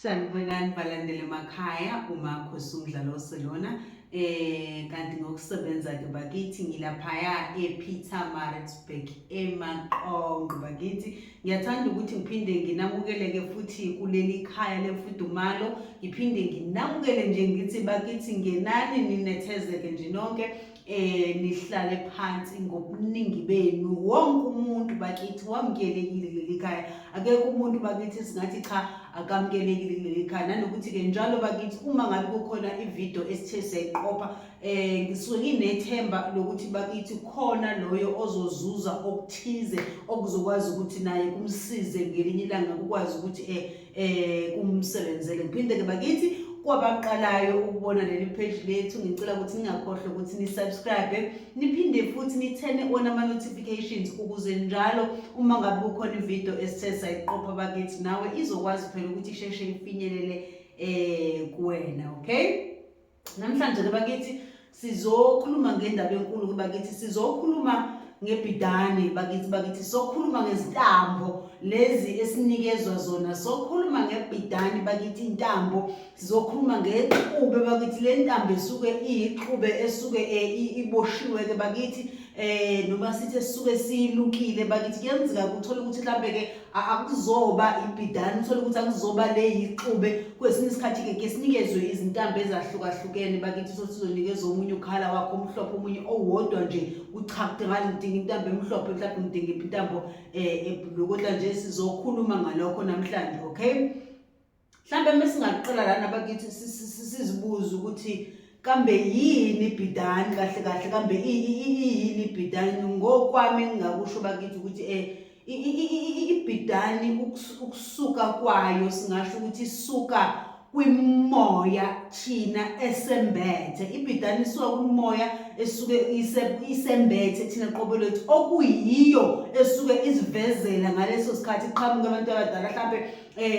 Sanibonani balandeli emakhaya, uMakhosi uMdlalose lona. Kanti ngokusebenza ke bakithi ngilaphaya ePietermaritzburg eMaqonqo bakithi. Ngiyathanda ukuthi ngiphinde nginamukeleke futhi kuleli khaya lemfudumalo, ngiphinde nginamukele nje ngithi bakithi ngenani ninethezeke nje nonke. Nihlale phansi ngobuningi benu, wonke umuntu bakithi wamukelekile kuleli khaya. Akekho umuntu bakithi singathi cha, akamukelekile kuleli khaya. Nanokuthi ke njalo bakithi, uma ngabe kukhona ivideo esithe sayiqopha, ngisuke nginethemba lokuthi bakithi khona loyo ozozuza okuthize okuzokwazi ukuthi naye kumsize ngelinye ilanga, kukwazi ukuthi kumsebenzele. Ngiphinde ke bakithi, kwabaqalayo ukubona leli page lethu, ngicela ukuthi ningakhohlwa ukuthi ni-subscribe, niphinde futhi ni-turn on ama-notifications ukuze njalo uma ngabe kukhona ivideo esithe sayiqopha bakithi, nawe izokwazi phela ukuthi isheshe ifinyelele kuwena. Okay, namhlanje ke bakithi sizokhuluma ngendaba enkulu ke bakithi, sizokhuluma ngebhidane bakithi. Bakithi, sokhuluma ngezintambo lezi esinikezwa zona, sokhuluma ngebhidane bakithi, intambo. Sizokhuluma ngexube bakithi, le ntambo esuke iyixube esuke iboshiwe ke bakithi, noma sithi esuke silukile bakithi. Kuyenzeka ukuthola ukuthi mhlambe ke akuzoba ibhidane, uthole ukuthi akuzoba le yixube. Kwesinye isikhathi ke sinikezwe izintambo ezahlukahlukene bakithi, so sizonikezwa omunye ukhala wakho omhlophe, omunye owodwa nje, ucha, kudingakala ngidinga intambo emhlophe, mhlawumbe ngidinga intambo eblue. Kodwa nje sizokhuluma ngalokho namhlanje. Okay, mhlambe mesingaqala lana bakithi, sizibuze ukuthi kambe yini ibhidani kahle kahle, kambe yini ibhidani? Ngokwami engingakusho bakithi ukuthi ibhidani ukusuka kwayo singasho ukuthi isuka kwimoya thina esembethe. Ibhidani isuka kwimoya esuke isembethe thina qobo lwethu, okuyiyo esuke izivezela ngaleso sikhathi, iqhamuka abantu abadala mhlambe,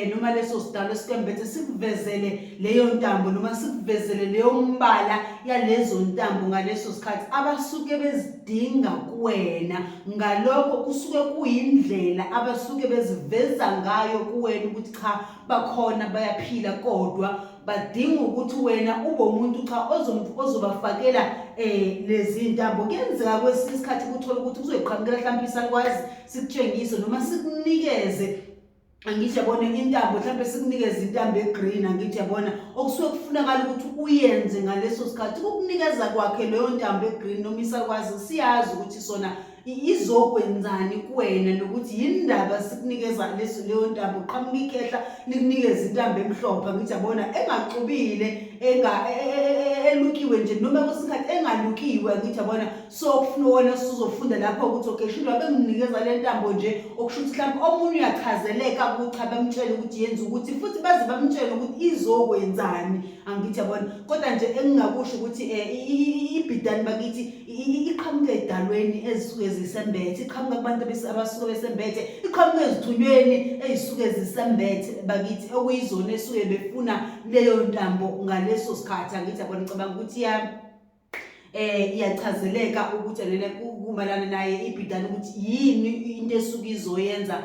noma leso sidalo esikwembethe sikuvezele leyo ntambo noma sikuvezele leyo mbala yalezo ntambo ngaleso sikhathi abasuke bezidinga kuwena. Ngalokho kusuke kuyindlela abasuke beziveza ngayo kuwena ukuthi cha, bakhona, bayaphila, kodwa badinga ukuthi wena ube umuntu cha ozobafakela lezi ntambo. Kuyenzeka kwesinye isikhathi kuthola ukuthi kuzoyiqhamukela mhlawumbe isalukwazi, sikutshengise noma sikunikeze, angithi yabona, intambo, mhlawumbe sikunikeze intambo egreen, angithi yabona, okusuke kufunakala ukuthi uyenze ngaleso sikhathi ukukunikeza kwakhe leyo ntambo egreen noma isakwazi, siyazi ukuthi sona izokwenzani kuwena nokuthi yindaba sikunikeza leso leyo ntambo. Qhamuka ikhehla likunikeza intambo emhlophe, angithi yabona, engaxubile, elukiwe nje, noma kwesinye isikhathi engalukiwe, angithi yabona. So kufuna wena usuzofunda lapho ukuthi okay, shuthi babenginikeza le ntambo nje, okusho ukuthi mhlawumbe omunye uyachazeleka ukuthi cha, bamtshele ukuthi yenza ukuthi, futhi baze bamtshele ukuthi izokwenzani, angithi yabona. Kodwa nje engingakusho ukuthi ibhidani bakithi iqhamuka edalweni ezisuke zisembethe, iqhamuka kubantu abasuke besembethe, iqhamuka ezithunyweni ey'suke zisembethe bakithi, okuyizona esuke befuna leyo ntambo ngaleso sikhathi, angithi yabona. Ngicabanga ukuthi ya iyachazeleka ukuthi lena kumalana naye ibhidani, ukuthi yini into esuke izoyenza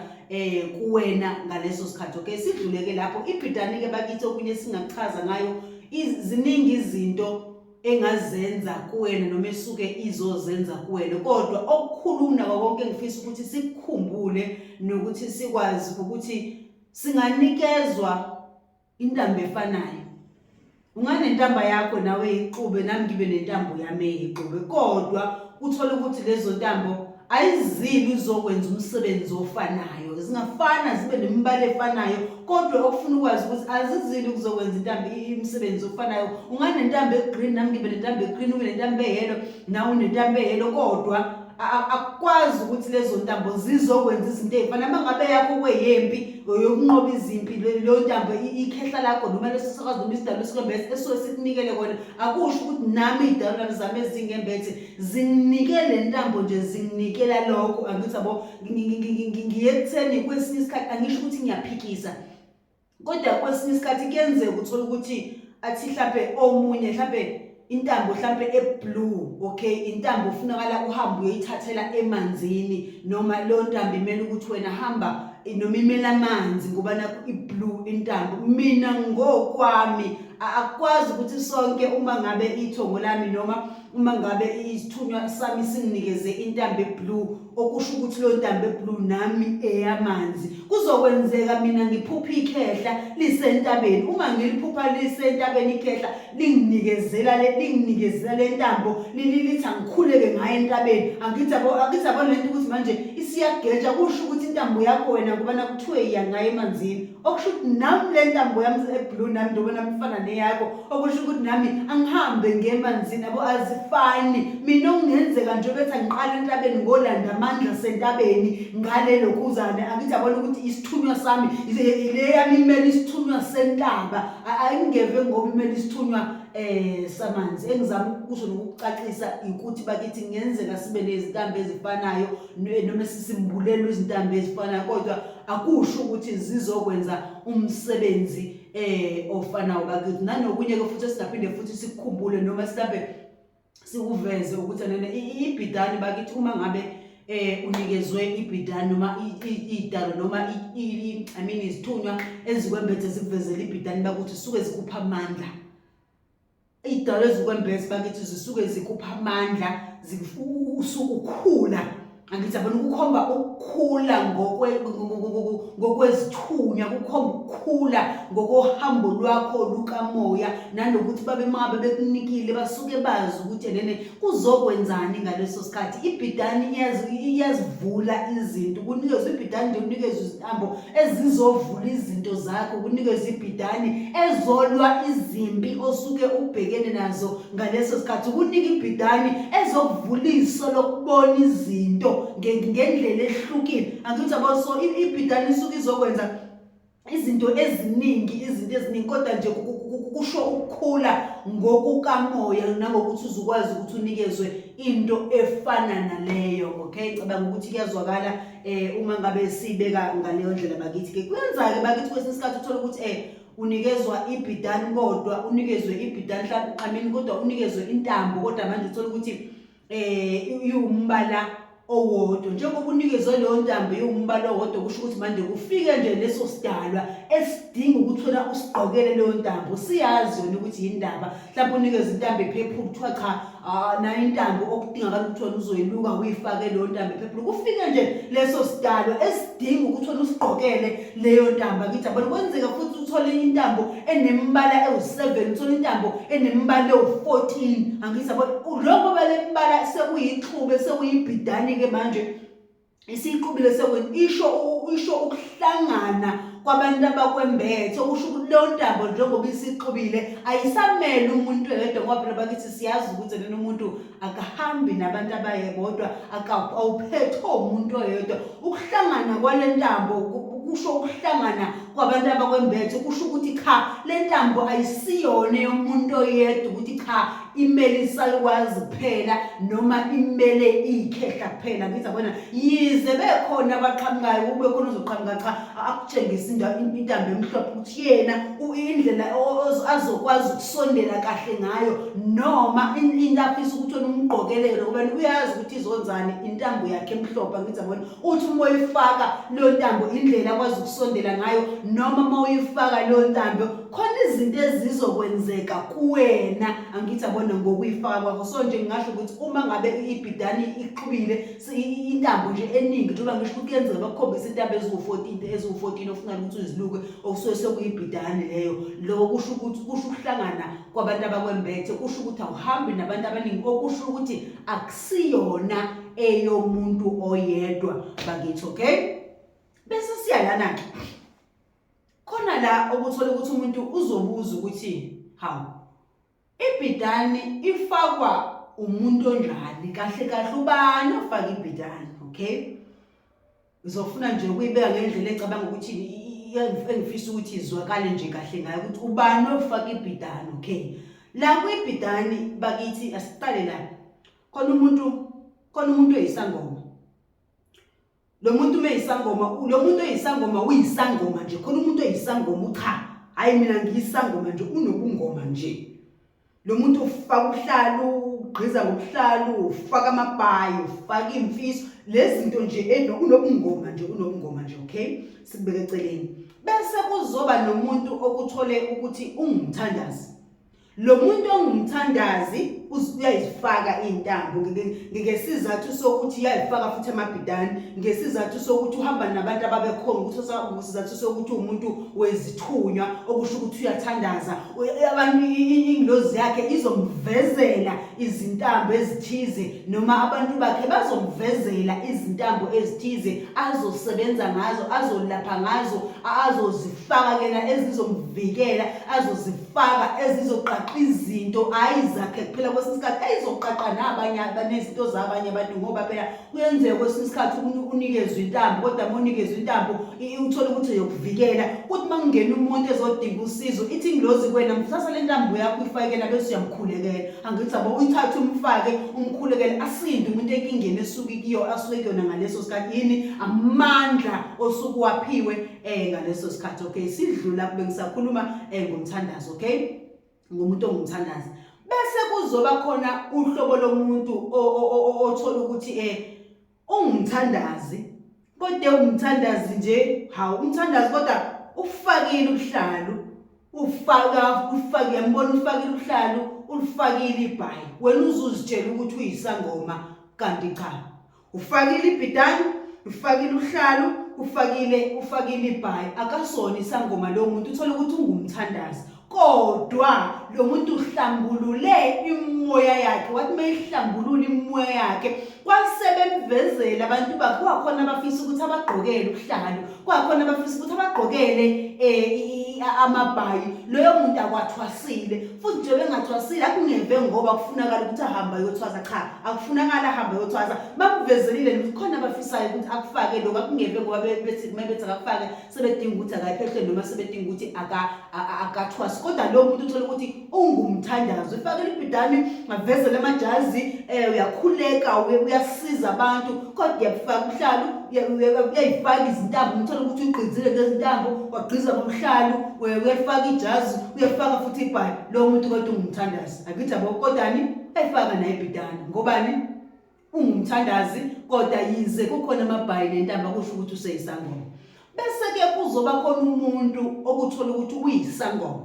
kuwena ngaleso sikhathi. Okay, sidluleke lapho. Ibhidani ke bakithi, okunye singachaza ngayo, ziningi izinto engazenza kuwena noma esuke izozenza kuwena, kodwa okukhulu nako konke engifisa ukuthi sikukhumbule nokuthi sikwazi ukuthi singanikezwa intambo efanayo. Unganentamba yakho nawe ixube, nami ngibe nentambo yami eyixube, kodwa uthole ukuthi lezo ntambo ayizili uzokwenza umsebenzi ofanayo. Zingafana, zibe nemibala efanayo, kodwa okufuna ukwazi ukuthi azizili ukuzokwenza intambo imisebenzi ofanayo. Unganentambo egreen, nami ngibe nentambo egreen, ube nentambo eyellow, nawe unentambo eyellow, kodwa akukwazi ukuthi lezo ntambo zizokwenza izinto ey'fana. Uma ngabe yakho kweyempi yokunqoba izimpi, leyo ntambo ikhehla lakho noma leso sakwazi noma isidalo esikwembethe esuke sikunikele kona, akusho ukuthi nami iy'dalo zami ezingembethe zinginike le ntambo nje, zinginikela lokho, angithi yabo. Ngiye ekutheni kwesinye isikhathi, angisho ukuthi ngiyaphikisa, kodwa kwesinye isikhathi kuyenzeka uthole ukuthi athi mhlampe omunye mhlampe intambo mhlampe eblue, okay, intambo ufunakala uhambe uyoyithathela emanzini, noma leyo ntambo imele ukuthi wena hamba noma imele amanzi ngoba nakho iblue intambo. Mina ngokwami akukwazi ukuthi sonke uma ngabe ithongo lami noma uma ngabe isithunywa sami singinikeze intambo eblue, okusho ukuthi leyo ntambo eblue nami eyamanzi. Kuzokwenzeka mina ngiphupha ikhehla lisentabeni, uma ngiliphupha lisentabeni ikhehla linginikezela le linginikezela le ntambo, lithi angikhuleke ngayo entabeni. Angithi yabo, angithi yabo lento ukuthi manje isiyageja, kusho ukuthi intambo yakho wena ngoba nakuthiwe iya ngayo emanzini, okusho ukuthi nami le ntambo yami eblue nami njengoba nami ifana neyakho, okusho ukuthi nami angihambe ngemanzini. Yabo, azifani. Mina okungenzeka nje bethi angiqale entabeni ngolanda amandla sentabeni ngalelo khuzane, angithi yabona ukuthi isithunywa sami le yami imele isithunywa sentaba, ayingeve ngoba imele isithunywa samanzi. Engizama ukusho nokukucacisa ukuthi bakithi kungenzeka sibe nezintambo ezifanayo noma sisimbulelwe izintambo ezifanayo, kodwa akusho ukuthi zizokwenza umsebenzi ofanayo bakithi. Nanokunye ke futhi esingaphinde futhi sikukhumbule noma sihambe sikuveze ukuthi nene ibhidani bakithi, uma ngabe unikezwe ibhidani noma idalo noma I mean izithunywa ezikwembethe zikuvezela ibhidani bakuthi, suke zikupha amandla. Idalo ezikwembethe bakithi zisuke zikupha amandla, usukukhula. Angithi yabona, ukukhomba ukukhula ngokwezithunywa, kukhomba ukukhula ngokohambo lwakho lukamoya, nanokuthi babe mabe bekunikile basuke bazi ukuthi enene kuzokwenzani ngaleso sikhathi. Ibhidani iyazivula izinto, kunikezwe ibhidani nje, unikezwe izintambo ezizovula izinto zakho, kunikezwe ibhidani ezolwa izimpi osuke ubhekene nazo ngaleso sikhathi, kunika ibhidani ezokuvula iso lokubona izinto ngendlela ehlukile. Angithi yabo, so ibhidani isuke izokwenza izinto eziningi, izinto eziningi, kodwa nje kusho ukukhula ngokukamoya nangokuthi uzukwazi ukuthi unikezwe into efana naleyo. Okay, ngicabanga ukuthi kuyazwakala uma ngabe sibeka ngaleyo ndlela bakithi. Ke kuyenza-ke bakithi kwesinye isikhathi uthole ukuthi unikezwa ibhidani, kodwa unikezwe ibhidani mhlawumbe, I mean kodwa unikezwe intambo, kodwa manje uthola ukuthi iwumbala owodwa. Njengoba unikezwe leyo ntambo iwumbala owodwa, kusho ukuthi manje kufike nje leso sidalwa esidinga ukuthi wena usigqokele leyo ntambo, siyazi yona ukuthi yindaba. Mhlawumbe unikezwe intambo ephephula, kuthiwa cha, nayo intambo okudingakala ukuthi wena uzoyiluka uyifake leyo ntambo ephephula. Kufike nje leso sidalwa esidinga ukuthi wena usigqokele leyo ntambo. Akithi yabona, kwenzeka futhi uthole intambo enemibala ewu-7, uthole intambo enemibala ewu-14. Angithi yabona, lokho bale mibala sekuyixube, sekuyibhidani-ke manje, isiqubile sekweni, isho ukuhlangana kwabantu abakwembethe, okusho ukuthi leyo ntambo njengoba isixubile ayisamele umuntu eyedwa, ngoba phela bakithi siyazi ukuthi lena umuntu akahambi nabantu abayebodwa, awuphethwe umuntu oyedwa. Ukuhlangana kwale ntambo kusho ukuhlangana kwabantu abakwembethe, kusho ukuthi cha, le ntambo ayisiyona yomuntu oyedwa, ukuthi cha, imele isalukazi kuphela noma imele ikhehla kuphela. Ngithi yabona, yize bekhona abaqhamukayo, kube khona ozoqhamuka cha, akutshengise intambo emhlophe ukuthi yena indlela azokwazi ukusondela kahle ngayo, noma into afisa ukuthi wena umgqokelele ngoba uyazi ukuthi izonzani intambo yakhe emhlophe. Angithi yabona, uthi uma uyifaka leyo ntambo indlela akwazi ukusondela ngayo, noma uma uyifaka leyo ntambo khona izinto ezizokwenzeka kuwena. Angithi yabona, ngokuyifaka kwakho. So nje ngingasho ukuthi uma ngabe ibhidani ixubile intambo nje eningi, njengoba ngisho ukuthi kuyenzeka bakukhombisa intambo eziwu-14, eziwu-14 ofuna ukuthi uziluke, okusuke sekuyibhidani leyo, lokho kusho ukuthi kusho ukuhlangana kwabantu abakwembethe, kusho ukuthi awuhambi nabantu abaningi, okusho ukuthi akusiyona eyomuntu oyedwa bakithi. Okay, bese siya lana-ke khona la okuthola ukuthi umuntu uzobuza ukuthi hawu, ibhidani ifakwa umuntu onjani kahle kahle, ubani ofaka ibhidani? Okay, ngizofuna nje ukuyibeka ngendlela ecabanga ukuthi engifisa ukuthi izwakale nje kahle ngayo, ukuthi ubani ofaka ibhidani. Okay, la kwibhidani bakithi, asiqale la. Khona umuntu oyisangoma. Lo muntu uma eyisangoma, lo muntu oyisangoma uyisangoma nje. Khona umuntu oyisangoma, ucha, hayi, mina ngiyisangoma nje, unobungoma nje. Lo muntu ufaka ubuhlalu, ugqiza ngobuhlalu, ufaka amabhayi, ufaka iy'mfiso, lezi zinto nje unobungoma nje, unobungoma nje, okay? Sikubeke eceleni. Bese kuzoba nomuntu okuthole ukuthi ungumthandazi. Lo muntu ongumthandazi uyayifaka iy'ntambo ngesizathu sokuthi uyayifaka futhi amabhidani, ngesizathu sokuthi uhamba nabantu ababekhona, ukuthi ngesizathu sokuthi uwumuntu wezithunywa, okusho ukuthi uyathandaza. Abantu ingilozi yakhe izomvezela izintambo ezithize noma abantu bakhe bazomvezela izintambo ezithize azosebenza ngazo, azolapha ngazo, azozifaka kena ezizomvikela, azozifaka ezizoqaqa izinto hhayi zakhe kuphela, kwesinye isikhathi ezizoqaqa nabanye nezinto zabanye abantu ngoba phela Kuyenzeka kwesinye isikhathi unikezwe intambo kodwa uma unikezwe intambo uthole ukuthi uyokuvikela kuthi uma kungena umuntu ezodinga usizo ithi ingilozi kuwena mthatha le ntambo yakho uyifake kena bese uyamkhulekela. Angithi yabo uyithathe umfake umkhulekele asinde umuntu enkingeni esuke kuyo asuke kuyona ngaleso sikhathi yini amandla osuke uwaphiwe ngaleso sikhathi. Okay, sidlula kube ngisakhuluma ngomthandazo, okay? Ngumuntu ongumthandazi. Bese kuzoba khona uhlobo lomuntu othola ukuthi ungumthandazi kodwa ungumthandazi nje, hawu umthandazi kodwa ufakile ubuhlalu, ufaka ufake uyambona ufakile ubuhlalu, ulifakile ibhayi. Wena uzuzitshela ukuthi uyisangoma kanti cha. Ufakile ibhidani, ufakile uhlalu, ufakile ufakile ibhayi. Akasona isangoma lo muntu, uthole ukuthi ungumthandazi. Kodwa lo muntu uhlambulule imimoya yakhe, wathi uma ehlambulula imimoya yakhe kwasebemvezela abantu bakhe, kwakhona abafisa ukuthi abagqokele ubuhlalu, kwakhona abafisa ukuthi abagqokele amabhayi. Loyo muntu akwathwasile futhi njengoba engathwasile akungeve ngoba kufunakala ukuthi ahambe ayothwasa, cha akufunakala ahambe ayothwasa. Bakuvezelile ukuthi khona abafisayo ukuthi akufake lokho, akungeve ngoba bethi uma bethi akakufake sebedinga ukuthi akayiphehle noma sebedinga ukuthi akathwasi. Kodwa lo muntu uthola ukuthi ungumthandazo, ufakele ibhidani, avezele amajazi, uyakhuleka, uyasiza abantu, kodwa uyakufaka ubuhlalu, uyayifaka izintambo, umthola ukuthi ugqizile ngezintambo, wagqiza ngobuhlalu, uyalifaka ijazi, uyafaka futhi ibhayi. Lo muntu kodwa ungumthandazi, akithi yabo, kodani ayifaka naye ibhidani ngobani? Ungumthandazi kodwa yize kukhona amabhayi nentamba kusho ukuthi useyisangoma. Bese-ke kuzoba khona umuntu okuthola ukuthi uyisangoma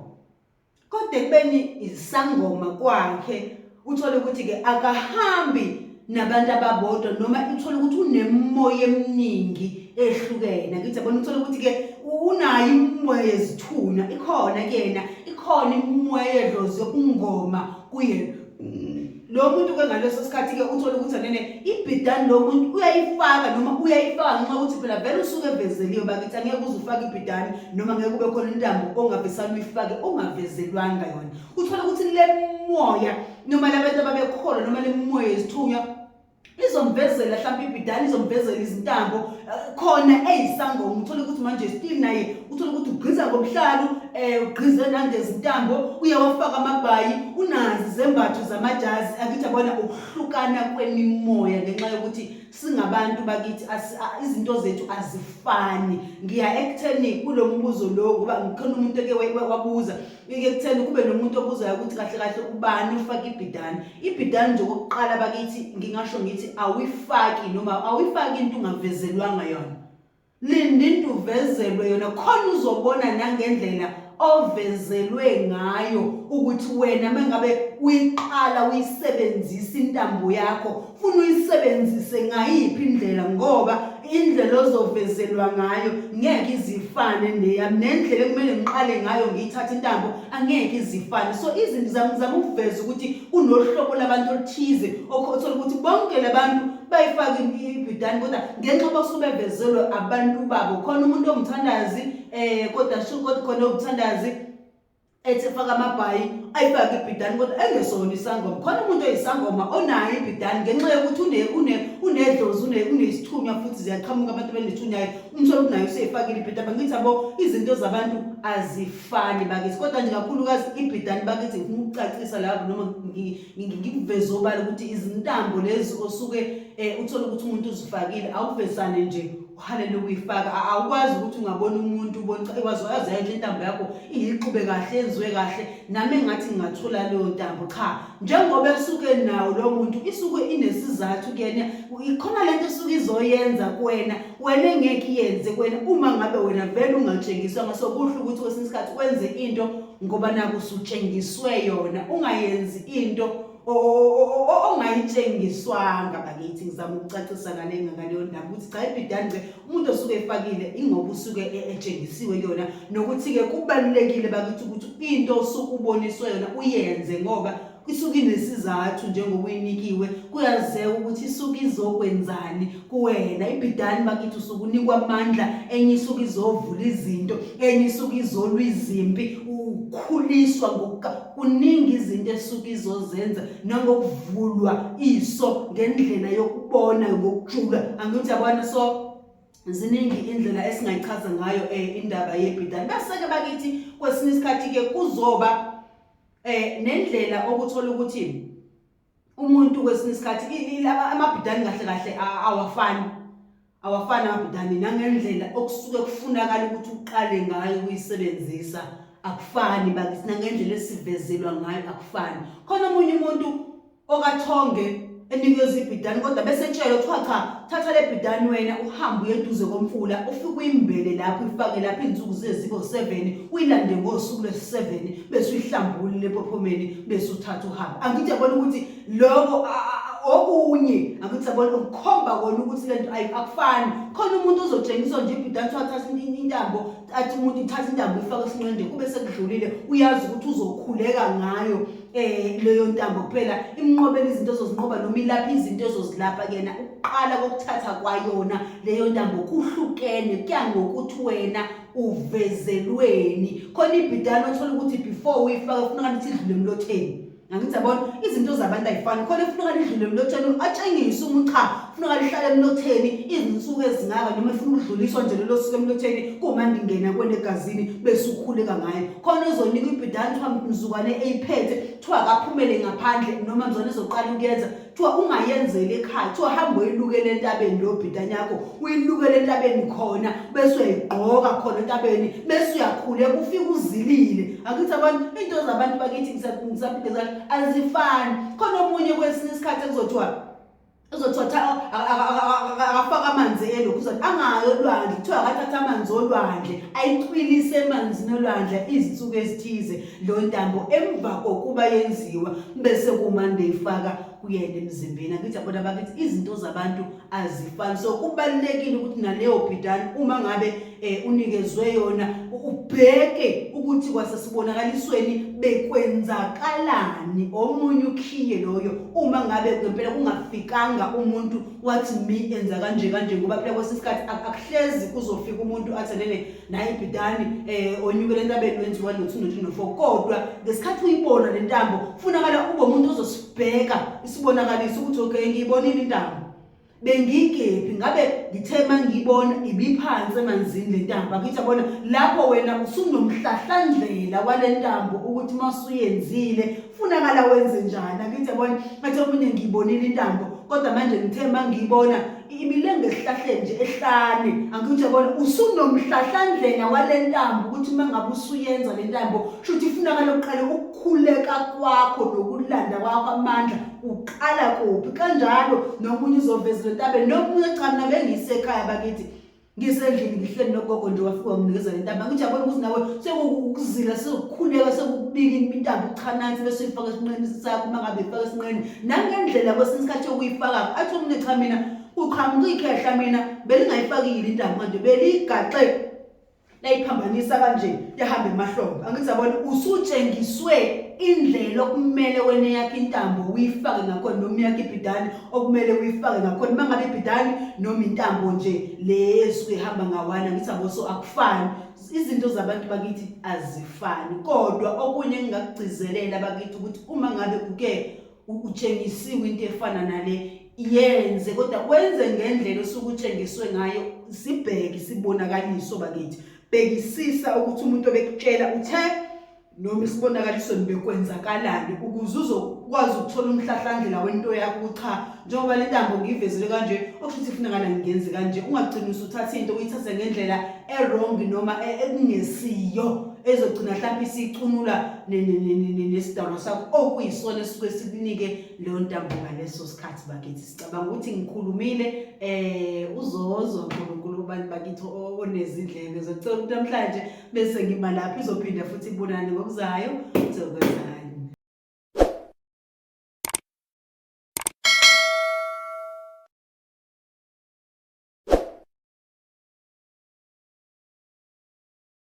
kodwa ekubeni isangoma kwakhe uthole ukuthi-ke akahambi nabantu ababodwa noma uthole ukuthi unemimoya eminingi ehlukene. Angithi yabona, uthole ukuthi-ke unayo imimoya yezithunywa ikhona kuyena, ikhona imimoya yedlozi yobungoma kuye. Lo muntu ke ngaleso sikhathi ke uthole ukuthi anene ibhidani lo muntu uyayifaka noma uyayifaka ngenxa yokuthi phela vele usuke evezeliwe bakithi, angeke uze ufake ibhidani noma ngeke kube khona intambo ongavesane uyifake ungavezelwanga yona. Uthole ukuthi le moya noma labantu ababekholwa noma le moya yezithunywa izomvezela mhlawumbe ibhidani, izomvezela izintambo khona eyisangoma. Uthole ukuthi manje still naye uthole ukuthi ugqiza ngobuhlalu, ugqize nangezintambo, uyawafaka amabhayi, unazi izembatho zamajazi. Akithi yabona ukuhlukana kwemimoya ngenxa yokuthi singabantu bakithi izinto zethu azifani. Ngiya ekutheni kulo mbuzo lo ngoba ngikhona umuntu eke wabuza ike kutheni kube nomuntu obuzayo ukuthi kahle kahle ubani ufaka ibhidani. Ibhidani nje okokuqala bakithi ngingasho ngithi awuyifaki noma awuyifaki into ungavezelwanga yona. Linda into uvezelwe yona khona uzobona nangendlela ovezelwe ngayo ukuthi wena mengabe uyiqala uyisebenzisa intambo yakho funa uyisebenzise ngayiphi indlela, ngoba indlela ozovezelwa ngayo ngeke izifane neyami, nendlela ekumele ngiqale ngayo ngiyithathe intambo angeke izifane. So izinto zami ngizama ukuveza ukuthi kunohlobo labantu oluthize othola ukuthi bonke labantu bayifaka ibhidani, kodwa ngenxa basuke bevezelwe abantu babo. Khona umuntu ongumthandazi kodwa kodwa khona ongumthandazi ethi efaka amabhayi ayifake ibhidani kodwa engesona isangoma. Khona umuntu oyisangoma onayo ibhidani ngenxa yokuthi unedlozi, unesithunywa futhi ziyaqhamuka abantu abanethunyayo, umthole ukuthi naye useyifakile ibhidani. Ngithi yabo izinto zabantu azifani bakithi, kodwa nje kakhulukazi ibhidani bakithi ngifuna ukucacisa lapho noma ngikuveze obala ukuthi izintambo lezi osuke uthole ukuthi umuntu uzifakile, awuvezane nje uhalele ukuyifaka. Awukwazi ukuthi ungabona umuntu ubone cha waze waze yayinhle intambo yakho, iyixube kahle, yenziwe kahle, nami engathi ngingathola leyo ntambo. Cha, njengoba esuke nawo lo muntu isuke inesizathu kuyena, ikhona lento esuke izoyenza kuwena, wena engeke iyenze kuwena uma ngabe wena vele ungatshengiswanga. So kuhle ukuthi kwesinye isikhathi wenze into ngoba naku usutshengiswe yona, ungayenzi into ongayitshengiswanga. Bakithi, ngizama ukucacisa ngale ngaleyo ndaba ukuthi cha, ibhidani nje umuntu osuke efakile ingoba usuke etshengisiwe kuyona, nokuthi-ke kubalulekile bakithi ukuthi into osuke uboniswe yona uyenze ngoba isuke inesizathu njengoba uyinikiwe, kuyazeka ukuthi isuke izokwenzani kuwena. Ibhidani bakithi usuke unikwa amandla, enye isuke izovula izinto, enye isuke izolwa izimpi, ukhuliswa kuningi izinto esuke izozenza, nangokuvulwa iso ngendlela yokubona ngokujula, angithi yabona. So ziningi indlela esingayichaza ngayo indaba yebhidani. Bese-ke bakithi kwesinye isikhathi-ke kuzoba nendlela okuthola ukuthi umuntu kwesinye isikhathi amabhidani kahle kahle awafani, awafani amabhidani, nangendlela okusuke kufunakala ukuthi uqale ngayo ukuyisebenzisa akufani bakithi, nangendlela esivezelwa ngayo akufani. Khona omunye umuntu okathonge enikezwe ibhidani, kodwa bese etshelwa kuthiwa cha, thatha le bhidani wena uhambe uye eduze komfula, ufike uyimbele lapho, uyifake lapho iy'nsuku zize zibe u-7, uyilande ngosuku lwesi-7, bese uyihlambulule empophomeni, bese uthatha uhambe. Angithi yabona ukuthi lokho okunye, angithi yabona ukukhomba kona ukuthi lento akufani. Khona umuntu ozotshengiswa nje ibhidani, kuthiwa thatha intambo, athi umuntu ithatha intambo uyifake esinqeni, kube sekudlulile, uyazi ukuthi uzokhuleka ngayo leyo ntambo kuphela, imnqobela izinto ezozinqoba noma ilapha izinto ezozilapha kuyena. Ukuqala kokuthatha kwayona leyo ntambo kuhlukene, kuya ngokuthi wena uvezelweni. Khona ibhidani othola ukuthi before uyifake kufuneka ukuthi idlule emlotheni, angithi yabona izinto zabantu ayifani. Khona kufuneka lidlule emlotheni, atshengise umuntu cha, kufuneka lihlale emlotheni izinsuku ezingaka, noma efuna ukudluliswa nje lelo suku emlotheni kuma ngingena kwena egazini, bese ukhuleka ngayo. Khona ozonika ibhidani, kuthiwa mzukwane eyiphethe, kuthiwa akaphumele ngaphandle, noma mzukwane ezoqala ukuyenza, kuthiwa ungayenzeli ekhaya, kuthiwa hamba uyilukele entabeni leyo bhidani yakho, uyilukele entabeni khona, bese uyayigqoka khona entabeni, bese uyakhuleka ufike uzilile. Angithi abantu into zabantu bakithi, ngisaphinde kahle, azifani. Khona omunye kwesinye isikhathi ekuzothiwa uzothiwa akafaka amanzi elokhu angayo olwandle, kuthiwa akathatha amanzi olwandle ayicwilise emanzini olwandle izinsuku ezithize lo ntambo emva kokuba yenziwa, bese kumande ifaka kuyena emzimbeni. Angithi yabona bakithi izinto zabantu azifani. So kubalulekile ukuthi naleyo bhidani uma ngabe unikezwe yona ubheke ukuthi kwasesibonakalisweni bekwenzakalani, omunye ukhiye loyo uma ngabe ngempela kungafikanga umuntu wathi mi enza kanje kanje, ngoba phela kwesinye isikhathi akuhlezi kuzofika umuntu athi nene nayi ibhidani onyukele entabeni wenziwa no 2 no 3 no 4. Kodwa ngesikhathi uyibona le ntambo kufunakala ube umuntu ozosibheka isibonakaliso ukuthi okay, ngiyibonile intambo, bengikephi, ngabe ngithe mangiyibona ibiphansi emanzini le ntambo. Angithi yabona lapho wena usunomhlahlandlela wale ntambo ukuthi masuyenzile funakala wenze njani. Angithi yabona, ngathi omunye ngiyibonile intambo, kodwa manje ngithe mangiyibona ibilenga esihlahleni nje ehlane. Angithi yabona usunomhlahlandlela wale ntambo ukuthi uma ngabe usuyenza le ntambo, shuthi ifunakala uqale ukukhuleka kwakho nokulanda kwakho amandla, uqala kuphi. Kanjalo nomunye uzovezela entabeni, nomunye cha, mina bengisekhaya bakithi, ngisendlini ngihleli nogogo nje, wafika wanginikeza le ntambo. Angithi yabona ukuthi nawe sekukuzila, sekukhuleka, sekukubika intambo, cha nansi, bese uyifaka esinqeni sakho uma ngabe ifaka esinqeni, nangendlela kwesinye isikhathi yokuyifaka. Athi omunye cha, mina uqhamuka ikhehla, mina belingayifakile intambo kanje, beligaxe layiphambanisa kanje, yahamba emahlombe. Angithi yabona usutshengiswe indlela okumele wena yakho intambo uyifake ngakhona, noma yakho ibhidani okumele uyifake ngakhona, uma ngabe ibhidani noma intambo nje le esuke ihamba ngawana. Ngithi yabo, so akufani izinto zabantu bakithi, azifani. Kodwa okunye engingakugcizelela bakithi ukuthi uma ngabe uke utshengisiwe into efana nale, yenze, kodwa wenze ngendlela osuke utshengiswe ngayo. Sibheke isibonakaliso bakithi, bhekisisa ukuthi umuntu obekutshela uthe noma isibonakalisweni bekwenzakalani ukuze Ukwazi ukuthola umhlahlandlela wento yakho ukuthi cha, njengoba le ntambo ngiyivezile kanje, okusho ukuthi kufunekala ngiyenze kanje. Ungagcini usuthatha into uyithathe ngendlela e-wrong noma ekungesiyo ezogcina mhlawumbe isicunula nesidalwa sakho okuyisona esuke sikunike leyo ntambo ngaleso sikhathi bakithi. Sicabanga ukuthi ngikhulumile uzozwa uNkulunkulu kubantu bakithi onezindlebe zocela ukuthi namhlanje bese ngima lapho, izophinda futhi ibonane ngokuzayo. Thokozani.